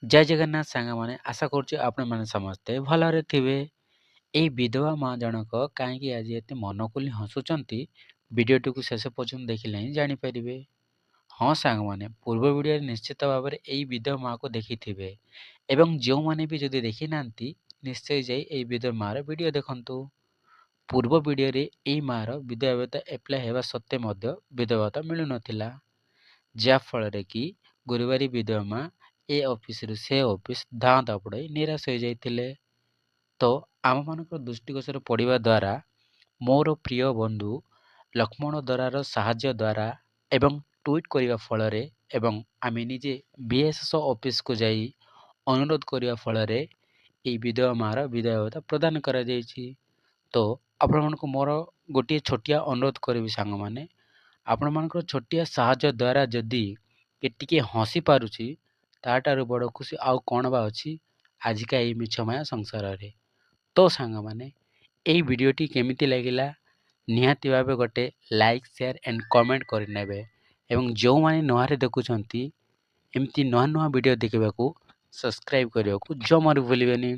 ଜୟ ଜଗନ୍ନାଥ ସାଙ୍ଗମାନେ, ଆଶା କରୁଛି ଆପଣମାନେ ସମସ୍ତେ ଭଲରେ ଥିବେ। ଏଇ ବିଧବା ମା ଜଣକ କାହିଁକି ଆଜି ଏତେ ମନ ଖୋଲି ହସୁଛନ୍ତି, ଭିଡ଼ିଓଟିକୁ ଶେଷ ପର୍ଯ୍ୟନ୍ତ ଦେଖିଲେ ହିଁ ଜାଣିପାରିବେ। ହଁ ସାଙ୍ଗମାନେ, ପୂର୍ବ ଭିଡ଼ିଓରେ ନିଶ୍ଚିତ ଭାବରେ ଏଇ ବିଧବା ମାଆକୁ ଦେଖିଥିବେ ଏବଂ ଯେଉଁମାନେ ବି ଯଦି ଦେଖିନାହାନ୍ତି, ନିଶ୍ଚୟ ଯାଇ ଏଇ ବିଧବା ମାଆର ଭିଡ଼ିଓ ଦେଖନ୍ତୁ। ପୂର୍ବ ଭିଡ଼ିଓରେ ଏଇ ମାଆର ବିଧବା ଭତ୍ତା ଆପ୍ଲାଏ ହେବା ସତ୍ତ୍ୱେ ମଧ୍ୟ ବିଧବା ଭତ୍ତା ମିଳୁନଥିଲା, ଯାହାଫଳରେ କି ଗୁରୁବାରୀ ବିଧବା ମା ଏ ଅଫିସରୁ ସେ ଅଫିସ ଧାଁ ଧପଡ଼ ହୋଇ ନିରାଶ ହୋଇଯାଇଥିଲେ। ତ ଆମମାନଙ୍କର ଦୃଷ୍ଟିଗୋଚର ପଡ଼ିବା ଦ୍ୱାରା, ମୋର ପ୍ରିୟ ବନ୍ଧୁ ଲକ୍ଷ୍ମଣ ଦରାର ସାହାଯ୍ୟ ଦ୍ୱାରା ଏବଂ ଟ୍ୱିଟ୍ କରିବା ଫଳରେ ଏବଂ ଆମେ ନିଜେ ବି ଏସ୍ ଏସ୍ ଅଫିସକୁ ଯାଇ ଅନୁରୋଧ କରିବା ଫଳରେ ଏଇ ବିଧବା ମାଆର ବିଧବା ଭତ୍ତା ପ୍ରଦାନ କରାଯାଇଛି। ତ ଆପଣମାନଙ୍କୁ ମୋର ଗୋଟିଏ ଛୋଟିଆ ଅନୁରୋଧ କରିବି ସାଙ୍ଗମାନେ, ଆପଣମାନଙ୍କର ଛୋଟିଆ ସାହାଯ୍ୟ ଦ୍ୱାରା ଯଦି ଟିକେ ହସି ପାରୁଛି, ତାଠାରୁ ବଡ଼ ଖୁସି ଆଉ କ'ଣ ବା ଅଛି ଆଜିକା ଏଇ ମିଛମାୟା ସଂସାରରେ? ତ ସାଙ୍ଗମାନେ, ଏଇ ଭିଡ଼ିଓଟି କେମିତି ଲାଗିଲା, ନିହାତି ଭାବେ ଗୋଟେ ଲାଇକ୍, ସେୟାର ଆଣ୍ଡ କମେଣ୍ଟ କରିନେବେ ଏବଂ ଯେଉଁମାନେ ନୂଆରେ ଦେଖୁଛନ୍ତି, ଏମିତି ନୂଆ ନୂଆ ଭିଡ଼ିଓ ଦେଖିବାକୁ ସବସ୍କ୍ରାଇବ୍ କରିବାକୁ ଜମାରୁ ଭୁଲିବେନି।